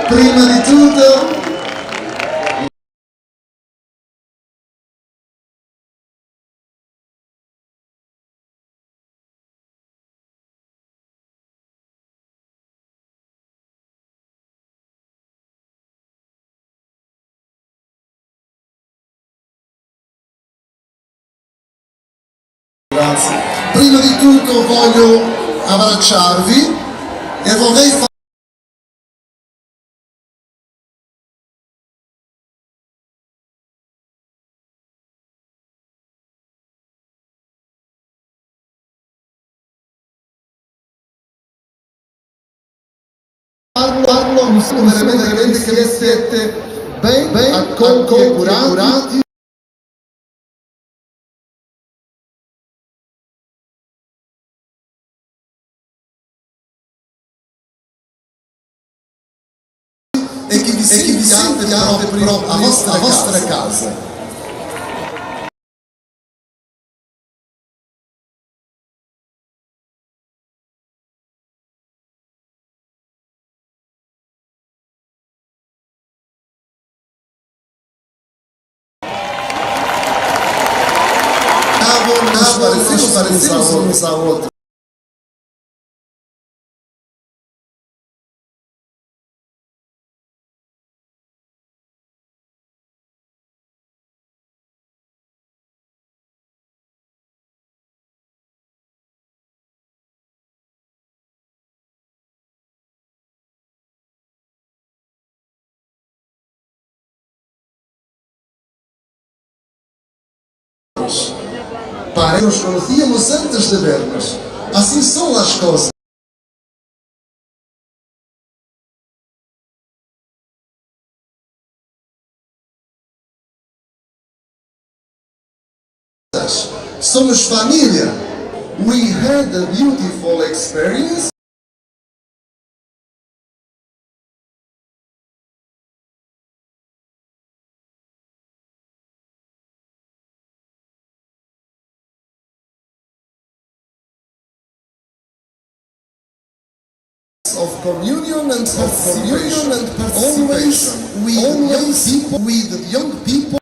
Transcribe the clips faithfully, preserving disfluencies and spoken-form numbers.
Prima di tutto, grazie. Prima di tutto voglio abbracciarvi e vorrei fa- Parlo, parlo, mi sono veramente, veramente che mi stette ben, ben accolti e curati. E che vi sentiate proprio a vostra, a vostra casa. Nos parecemos uns a outros. Para, nos conocíamos antes de vernos. Así son las cosas. Somos família. We had a beautiful experience. Of communion and participation. Always with young people, with young people.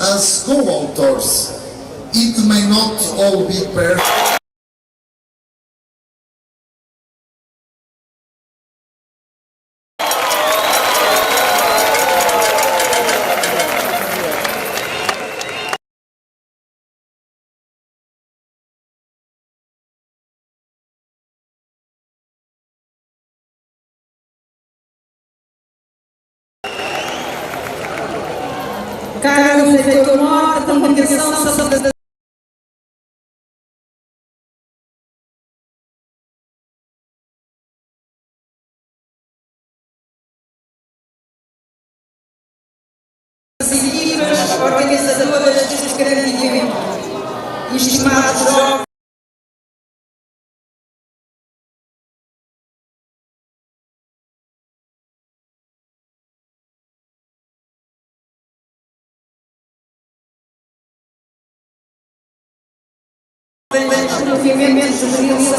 As co-authors, it may not all be perfect. Caro leitor mor, a comunicação sobre as equipas organizadoras deste grande evento. Estimados jovens, movimentos de resiliência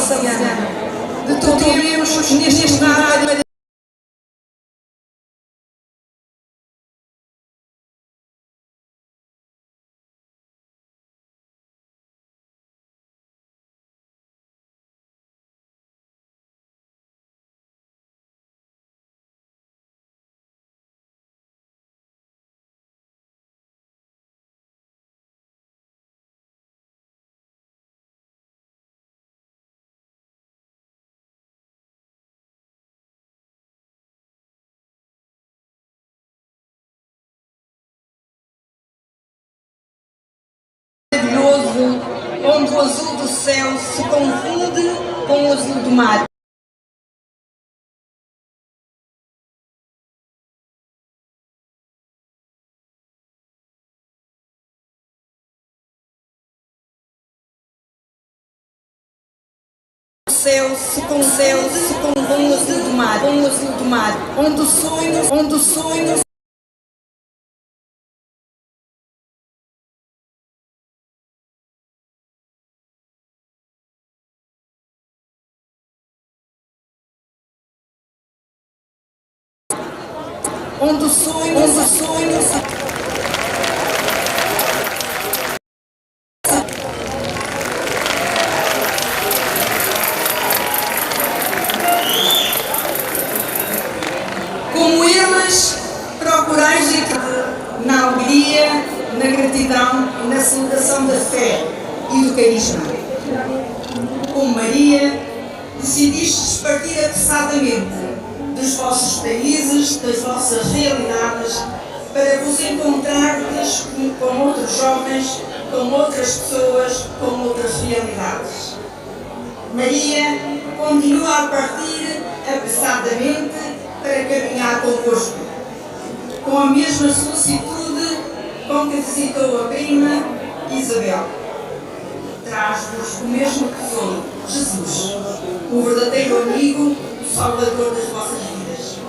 de todos neste maravilhoso, onde o azul do céu se confunde com o azul do mar. Céu, se com céu, se com bom azul do mar, bom azul do mar, onde o sonho, onde o sonho. Onde o sonho, onde o sonho. Como eles, procurais na alegria, na gratidão e na celebração da fé e do carisma. Como Maria, decidistes partir apressadamente dos vossos países, das vossas realidades, para vos encontrardes com, com outros jovens, com outras pessoas, com outras realidades. Maria continua a partir apressadamente para caminhar convosco, com a mesma solicitude com que visitou a prima Isabel. Traz-vos o mesmo tesouro, Jesus, o verdadeiro amigo, o salvador das vossas vidas.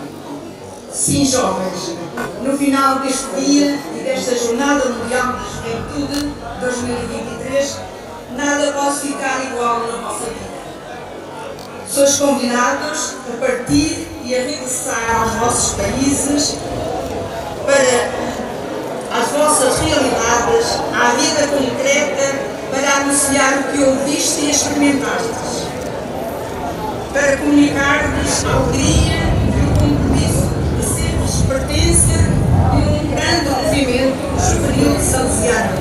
Sim, jovens, no final deste dia e desta Jornada Mundial da Juventude dois mil e vinte e três, nada pode ficar igual na vossa vida. Sois convidados a partir e a regressar aos vossos países, para as vossas realidades, à vida concreta, para anunciar o que ouvistes e experimentastes, para comunicar-lhes a alegria e o compromisso de seres pertencer de um grande movimento juvenil salesiano.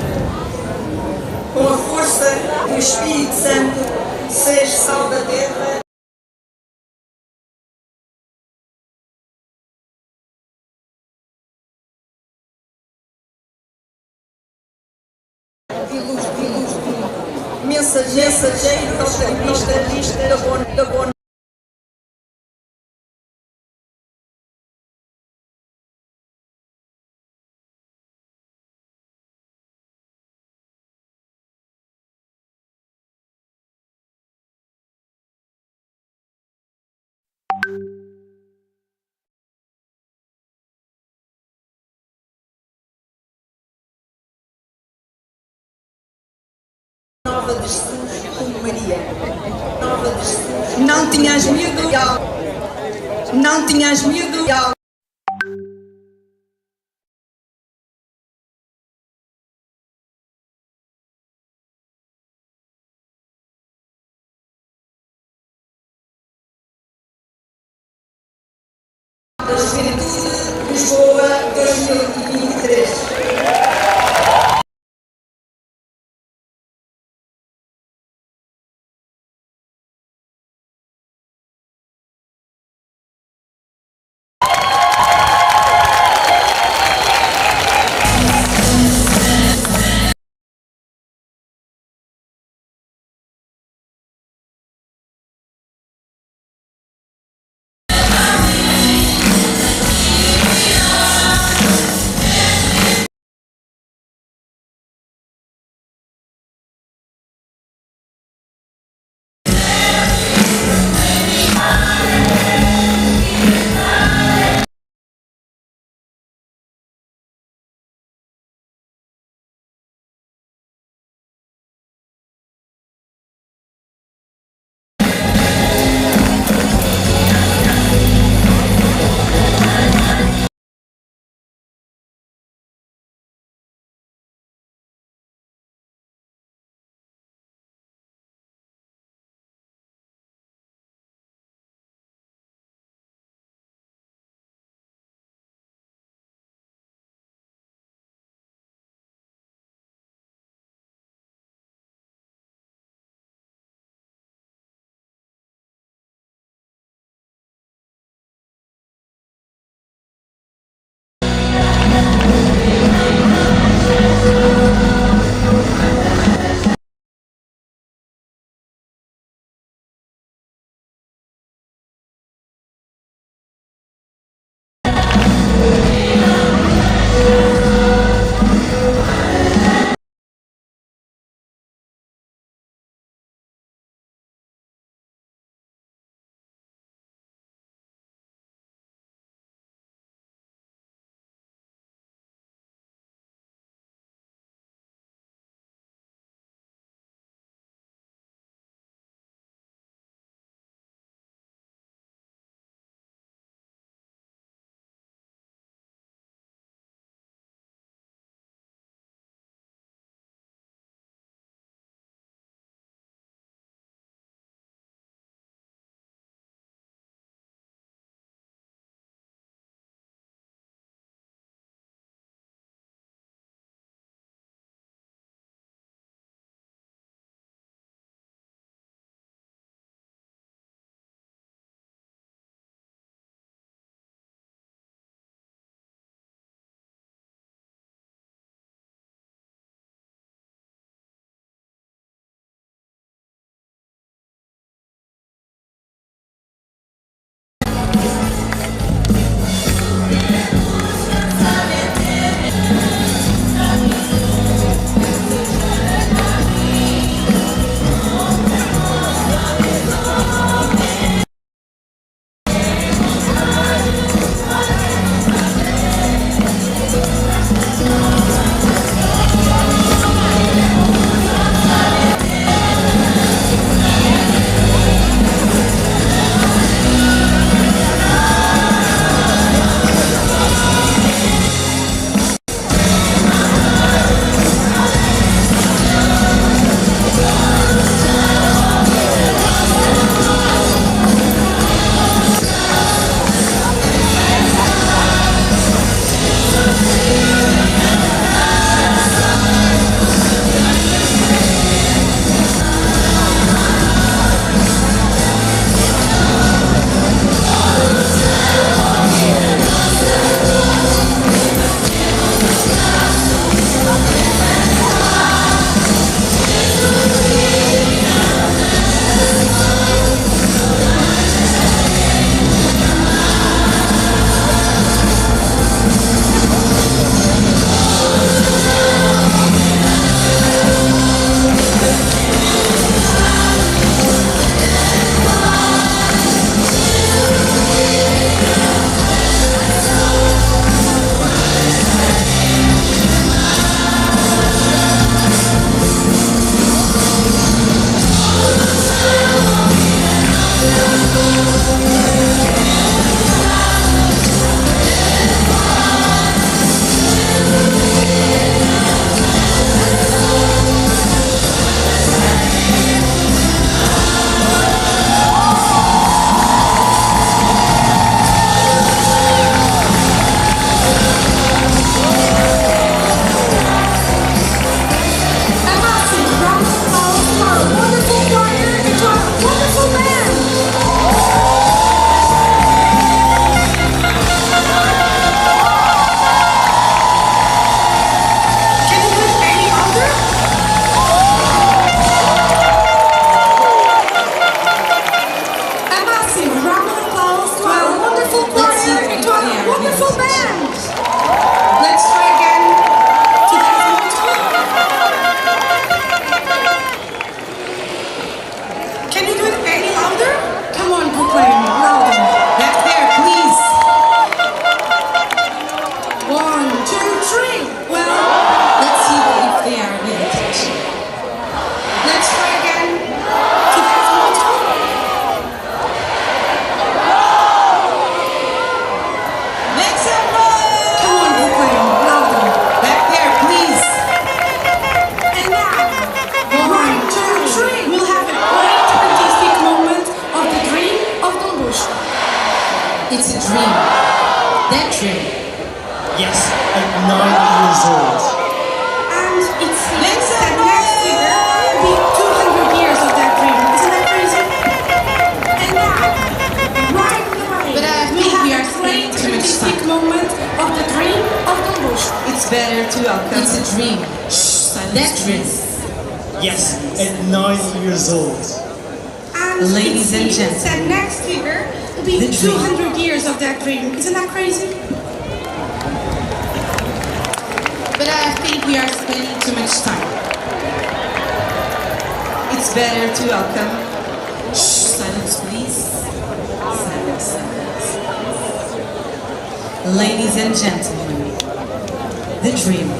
Com a força do Espírito Santo, seja sal da terra. Mensageiro, mensageiro, mensageiro da boa, da boa. Nova de Jesus como Maria. Nova de Jesus. Não tinhas medo? Não tinhas medo? Da Juventude, Lisboa, dois mil e vinte e três. And it seems that next year will be two hundred years of that dream. Isn't that crazy? And now, right away, but I think we have a great artistic moment of the dream of Don Bosco. It's better to welcome. It's a dream. Shh, silence, please. Yes, at nine years old. And ladies and gentlemen, it seems that next year will be the dream. Two hundred years of that dream. Isn't that crazy? But I think we are spending too much time. It's better to welcome. Shh, silence, please. Silence, silence. Ladies and gentlemen, the dream.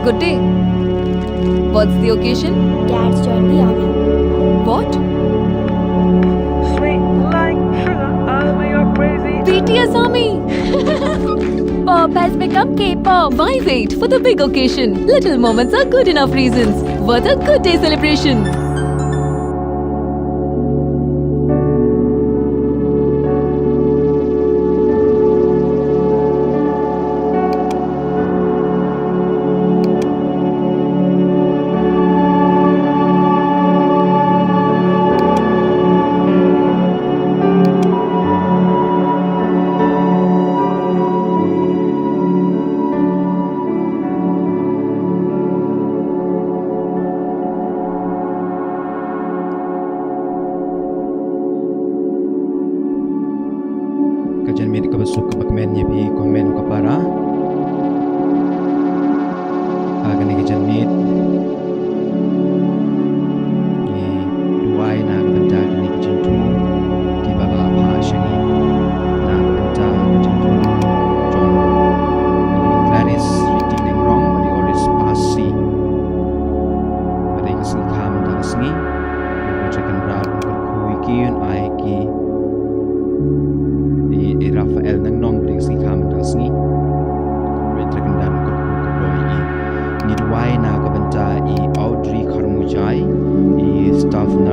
Good day. What's the occasion? Dad's joined the army. What? Sweet like sugar, I'll be your crazy. B T S Army! Pop has become K-pop. Why wait for the big occasion? Little moments are good enough reasons. What a good day celebration.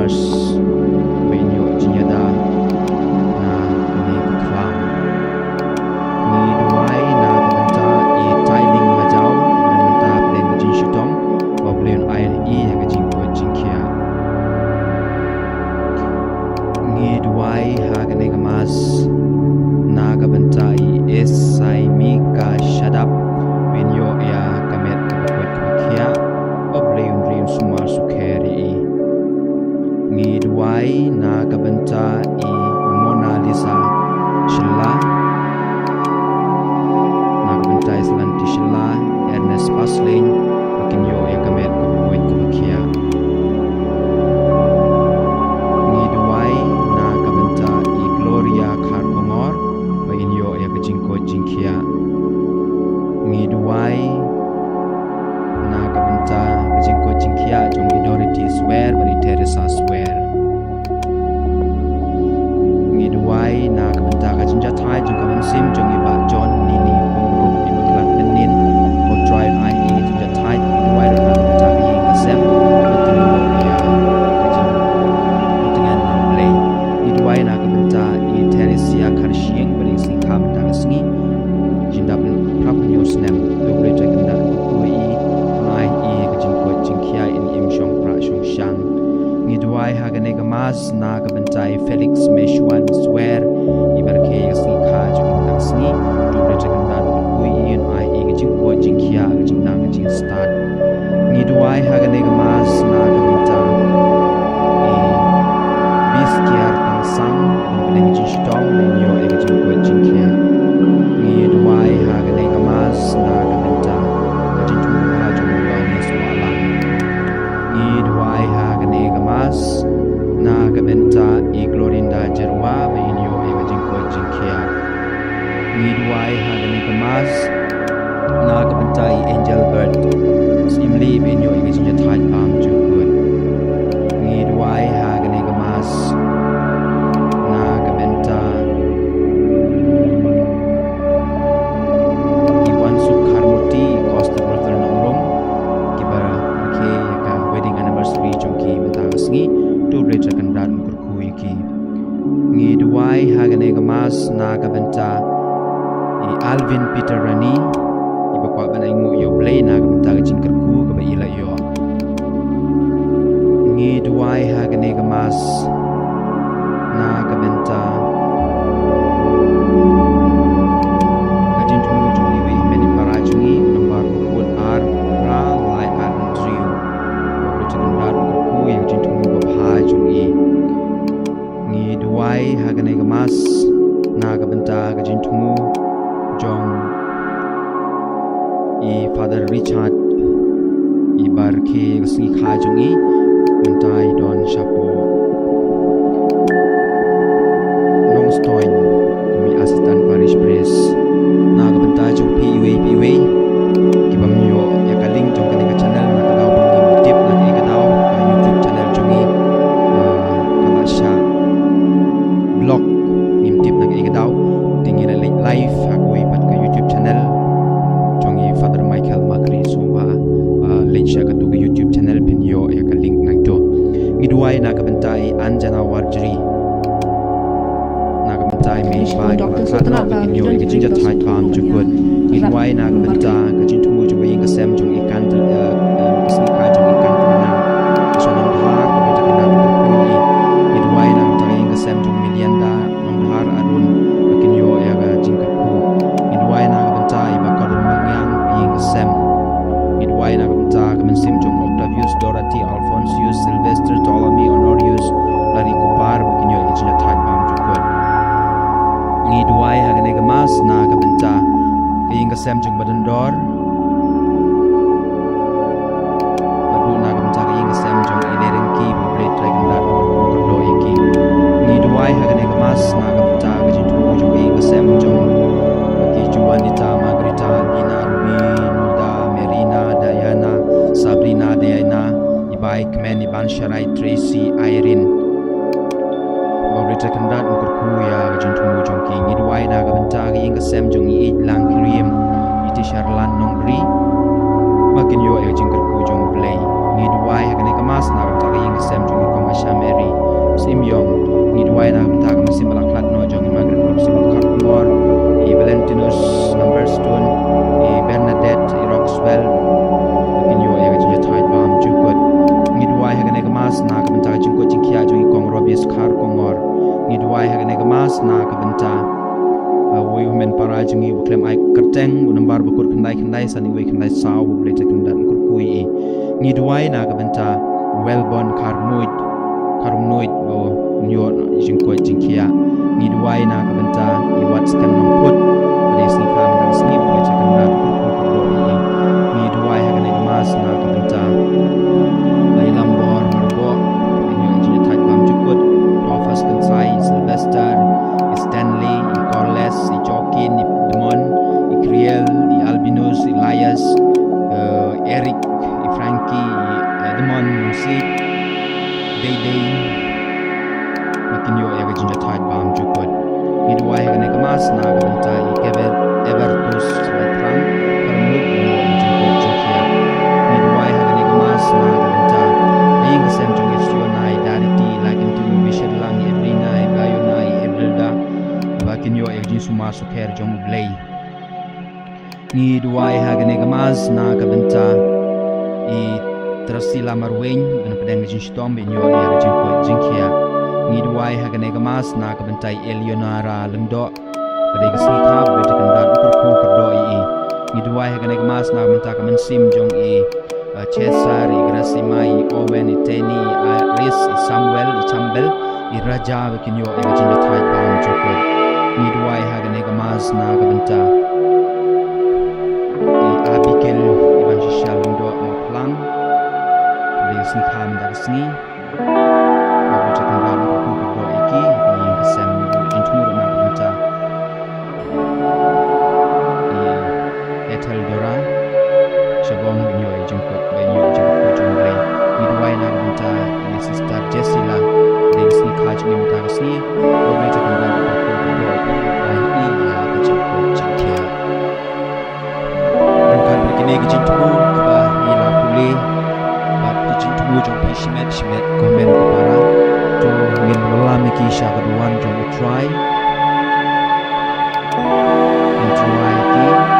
Ba in ïoh jingïada na kane ka khlam. Ngi duwai na ka bynta i Tailing Majaw, na ka bynta pdeng ka jingshitom, ba U Blei un ai ïa i ïa ka jingkoit jingkhiah. Ngi duwai ha kane ka mass na ka bynta i Esaimika Shadap, ba in ïoh ïa ka met kaba koit kaba khiah, ba U Blei un ri un sumar sukher ïa i. Ngi duwai na ka bynta i Mona Lisa Shylla, na ka bynta i Salanti Shylla, Ernest Paslein, ba kin ïoh ïa ka met kaba koit kaba khiah. Ngi duwai na ka bynta i Gloria Kharkongor, ba in ïoh ïa ka jingkoit jingkhiah. Ngi duwai na ka bynta ka jingkoit jingkhiah jong i Dorothy Swer bad i Teresa Swer. Ngi duwai na ka bynta ka jingjahthait jong ka mynsiem jong i Bah John Nini Pumrup, i bakhlad mynnin. Ko Trai un ai ïa i jingjahthait. Ngi duwai ruh na ka bynta ka ïing ka sem, ba kin ïoh ïa ka jingtngen na U Blei. Ngi duwai na ka bynta i Theresia Kharshiing, ba dei ka sngi kha mynta ka sngi, jingdap phra phew hynñiew snem. To U Blei Trai Kynrad un kyrkhu ïa i, un ai ïa i ka jingkoit jingkhiah, in im shong prah shong shang. Ngi duwai ha kane ka mass na ka bynta i Felix Meshwan Swer, i ba rakhe ïa ka sngi kha jong i mynta ka sngi. To U Blei Trai Kynrad un kyrkhu ïa i, un ai ïa i ka jingkoit jingkhiah, ka jingnang ka jingstad. Ngi duwai ha kane ka mass na ka bynta i Biskiar Tangsang, ba dei ka jingshitom, ba in ïoh ïa ka jingkoit jingkhiah. Ngi duwai ha kane ka mass na ka bynta ka jingthmu bha jong u Yohanes Wahlang. Ngi duwai ha kane ka mass na ka bynta i Glorinda Jyrwa, ba in ïoh ïa ka jingkoit jingkhiah. Ngi duwai ha kane ka mass na ka bynta i Angel Bird Syiemlieh, ba in ïoh ïa ka jingjahthait bymjukut. Ngi duwai ha kane ka mass na ka bynta i Wansuk Kharmuti, i Costa Brothel Nongrum, kiba rakhe ïa ka wedding anniversary jong ki mynta ka sngi. To U Blei Trai Kynrad un kyrkhu ïa ki. Ngi duwai ha kane ka mass na ka bynta i Alvin Peter Rani, i ba kwah ban ainguh ïa U Blei na ka bynta ka jingkyrkhu kaba i la ïoh. Ngi duwai ha kane ka mass na ka bynta ka jingthmu jong iwei i hynmen i para jong ngi, u nombar ba kut ar phra lai ar hynriew. Ba U Blei Trai Kynrad un kyrkhu ïa ka jingthmu babha jong i. Ngi duwai ha kane ka mass na ka bynta ka jingthmu jong i Father Richard, i ba rakhe ïa ka sngi kha jong i, mynta i don shapoh Nongstoiñ, kum i Assistant Parish Priest. Na ka bynta jong phi iwei pa iwei kiba ym ïoh ïa ka link jong kane ka channel, na ka daw ba ngim tip na kaei ka daw ka YouTube channel jong ngi, ah, ka la shah block, ngim tip na kaei ka daw. Te ngi la leit live ha kawei pat ka YouTube channel jong i Father Michael Makri. Sngewbha, ah, leit sha katu ka YouTube channel, phin ïoh ïa ka link na kato. Ngi duwai na ka bynta i Anjana Warjri, na ka bynta i mei i pa, i ba khlad, ba kin ïoh ïa ka jingjahthait bymjukut. Ngi duwai na ka bynta ka jingthmu jong ka ïing ka sem jong i Kantel, eh, eh, ka sngi kha jong i Kantelina Shanong Dhar, ka bynta ka nang ka kyrkhu ïa i. Ngi duwai na ka bynta ka ïing ka sem jong i Melianda Nongdhar Arun, ba kin ïoh ïa ka jingkyrkhu. Ngi duwai na ka bynta i Bah Kodor Mangiang, ka ïing ka sem. Ngi duwai na ka bynta ka mynsiem jong Octavius, Dorothy, Alphonsius, Sylvester, Ptolemy, Honorius, Larry Kupar, ba kin ïoh ïa ka jingjahthait bymjukut. Ngi duwai ha kane ka mass na ka bynta ka ïing ka sem jong Bah Dondor, bad ruh na ka bynta ka ïing ka sem jong i Lerengki, ba U Blei Trai Kynrad un kyrkhu kyrdoh ïa ki. Ngi duwai ha kane ka mass na ka bynta ka jingthmu jong ka ïing ka sem jong ki Juanita, Margarita, Dina, Ruby, Nilda, Merina, Diana, Sabrina, Diana, i Bai Kmen, i Bansharai, Tracy, Irene. Ba U Blei Trai Kynrad un kyrkhu ïa ka jingthmu jong ki. Ngi duwai na ka bynta ka ïing ka sem jong i Ïeit Langkriem, i Tisharlan Nongbri, ba kin ïoh ïa ka jingkyrkhu jong U Blei. Ngi duwai ha kane ka mass na ka bynta ka ïing ka sem jong i Kong Asha Mary, Imyong. Ngi duwai na ka bynta ka mynsiem ba la khlad noh jong i Margaret Lopsibon Kharkongor, i Valentinus Numberstone, i Bernadette, i Roxwell. Kin ïoh ïa ka jingïathait bymjukut. Ngi duwai ha kane ka Mass na ka bynta ka jingkoit jingkhiah jong i Kong Robius Kharkongor. Ngi duwai ha kane ka Mass na ka bynta, uh, uwei u hynmen para jong ngi uba khlem ai kyrteng, u nambar ba kut khyndai khyndai san uwei khyndai saw, U Blei Trai Kynrad un kyrkhu ïa i. Ngi duwai na ka bynta Welborn Kharmuid, Kharmuid, ba un ïoh jingkoit jingkhiah. Ngi duwai na ka bynta i Watskhem Nongput, ba dei sngikha mynta ka sngi, U Blei Trai Kynrad un kyrkhu kyrdoh ïa i. Ngi duwai ha kane ka Mass na ka bynta i Lambor Marbok, kin ïoh jingïathait bymjukut. Thomas Kynsai, i Sylvester, i Stanley, i Corles, i Joaquin, i Edmond, i Kriel, i Albinus, i Elias, eh, Eric, i Frankie, i Edmond, Musi, Dei Dei, ba kin ïoh ïa ka jingïathait bymjukut. Ngi duwai ha kane ka Mass na ka bynta i Ever-, Evertus Raithrang, Kharmuid, ba un ïoh jingkoit jingkhiah. Ngi duwai ha kane ka Mass na ka bynta ïing ka sem jong i Siona, i Darity, i Lakintu, i Bishop Lang, i Evelina, i Gayona, i Evelda, ba kin ïoh ïa ka jingsumar sukher jong U Blei. Ngi duwai ha kane ka Mass na ka bynta i Trasila Marwein, ba na pdeng ka jingshitom ba in ïoh ïa ka jingkoit jingkhiah. Ngi duwai ha kane ka Mass na ka bynta i Eleonora Lyngdoh, ba dei ka sngikha, ba dei ka kynrad un kyrkhu kyrdoh ïa i. Ngi duwai ha kane ka Mass na ka bynta ka mynsiem jong i, uh, Cesar, i Grasima, i Owen, i Teni, i Aris, i Samuel, i Chambel, i Raja, ba kin ïoh ïa ka jingïathait bymjukut. Ngi duwai ha kane ka Mass na ka bynta i Abigail, i Banshisha Lyngdoh Mawphlang, ba dei ka sngikha mynta ka sngi. Ba U Blei Trai Kynrad un kyrkhu kyrdoh ïa ki, ïa ka ïing ka sem, ïa ka jingthmu ruh na ka bynta i Ethel Dora Shabong, ba in ïoh ïa ka jingkoit, ba in ïoh ïa ka jingkoit jong U Blei. Ngi duwai na ka bynta i Sister Jessila, ba dei ka sngikha jong ngi mynta ka sngi. Ba U Blei Trai Kynrad un kyrkhu kyrdoh ïa ki, ba in ïoh ïa ka jingkoit jingkhiah. Ryngkat bad kine ki jingthmu kiba ngi la pule, bad ki jingthmu jong phi shimet shimet, ko hynmen ko para, to ngin wallam ïa ki sha ka duwan jong U Trai. Ngin tyrwa ïa ki.